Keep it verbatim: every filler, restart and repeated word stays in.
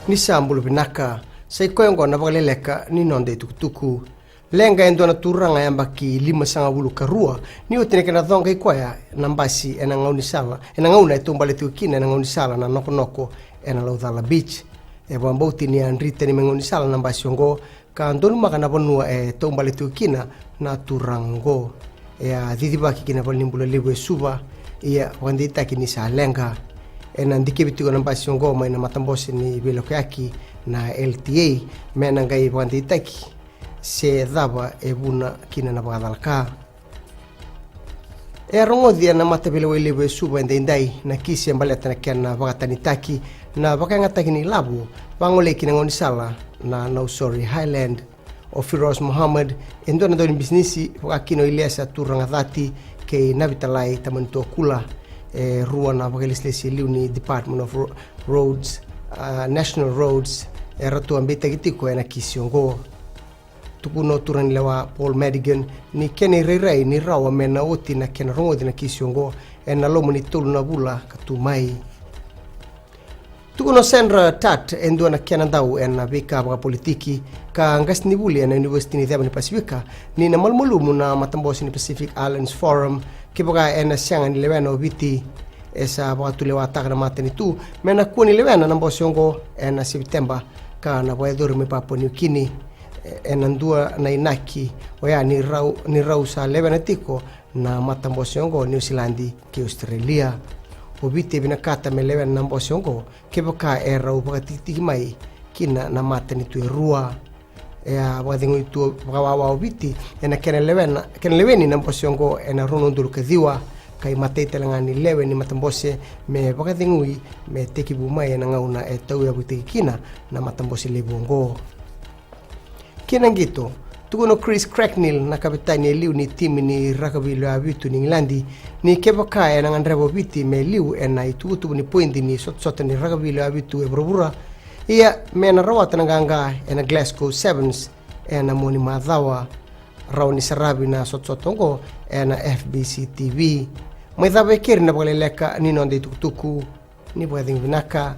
Ni sa bula vinaka. Sa i koya oqo na vakaleleka ni noda i tukutuku. Leqa e dua na turaga yabaki limasagavulu ka rua ni oti na kena coqai koya na basi ena gaunisala, ena gauna e taubale tiko kina ena gaunisala na Nokonoko ena Laucala Beach. E vakabauti ni a dri tani mai gaunisala na basi oqo ka donumaka na vanua e taubale tiko kina na turaga oqo. E a cicivaki ki na valenibula levu e Suva, ia vakadeitaki ni sa leqa. Ena dikevi tiko na basi oqo mai na matabose ni veilakoyaki na L T A me na qai vakadeitaki se cava e vuna kina na vakacalaka. E a rogoci ena mataveilewai levu e Suva edaidai na kisi e baleta na kena vakatanitaki na vakayagataki ni lavo vagolei ki na gaunisala na Nausori Highland. O Firoz Mohammed e dua na daunibisinisi, vaka kina o Iliesa Turaga Cati kei Navitalai Tamanitua Kula, e rua na vakailesilesi e liu ni Department of Ro-, Roads, ah, National Roads, e ratou a beitaki tiko ena kisi oqo. Tukuna o turaganilewa Paul Madigan ni kena irairai ni rawa me na oti na kena rogoci na kisi oqo ena loma ni tolu na vula ka tu mai. Tukuna o Sandra Tutt, e dua na kenadau ena veika vakapolitiki ka qasenivuli ena Univesiti ni Ceva ni Pasifika, ni na malumalumu na matabose ni Pacific Islands Forum kevaka ena sega ni lewena o Viti. E sa vakatulewataka na matanitu me na kua ni lewena na bose oqo ena Seviteba ka na vakayacori mai Papua New Guinea. E, ena dua na inaki oya ni rau, ni rau sa lewena tiko na matabose oqo Niusiladi kei Australia. O Viti e vinakata me lewena na bose oqo kevaka e rau vakatikitiki mai kina na matanitu e rua. E a vakacegui tu vakawawa o Viti ena kena lewena, kena leweni na bose oqo ena rua na udolu ka ciwa, ka imatai tale ga ni lewe ni matabose me vakacegui me tekivu mai ena gauna e tauyavutaki kina na matabose levu oqo. Ki na qito, tukuna o Chris Cracknell na kavetani e liu ni timi ni rakavi lewe vitu ni Igiladi ni kevaka ena gadreva o Viti me liu ena ituvatuva ni poidi ni sotasota ni rakavi lewe vitu e vuravura, ia me na rawata na qaqa ena Glasgow Sevens ena mua ni macawa. Rawa ni saravi na sotasota oqo ena F B C T V. Mai cava e keri na vakaleleka ni noda itukutuku. Ni vakacegu vinaka.